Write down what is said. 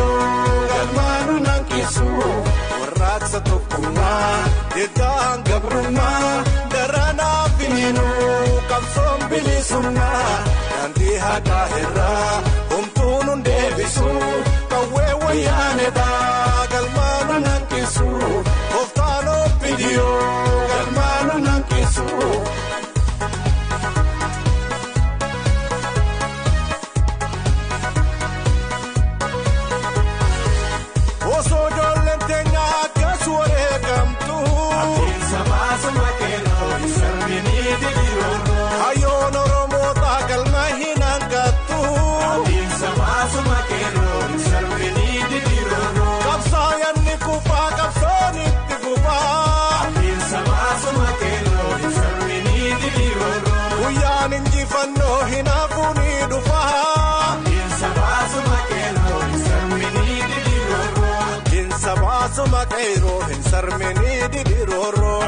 obbidiyoo galmaanu nanqisu warraaqsa tokkummaa didaan gabrummaa daranaa finiinuu qabsoon bilisummaa daandii haqaa irraa homtuun hun deebisu qawwee wayyaanedhaa galmaanu nanqisu gooftaan obbidiyoo galmaanu nanqisu. Osoo ijoolleen teenya akkas wareegamtu. Hayyoon Oromoota galma hin hanqattu. Qabsaa'onni kufaa qabsoon itti fufaa. Guyyaan injifannoo hin hafu ni dhufaa. Insa baasuma qeeroo hin sarmini didirooroo.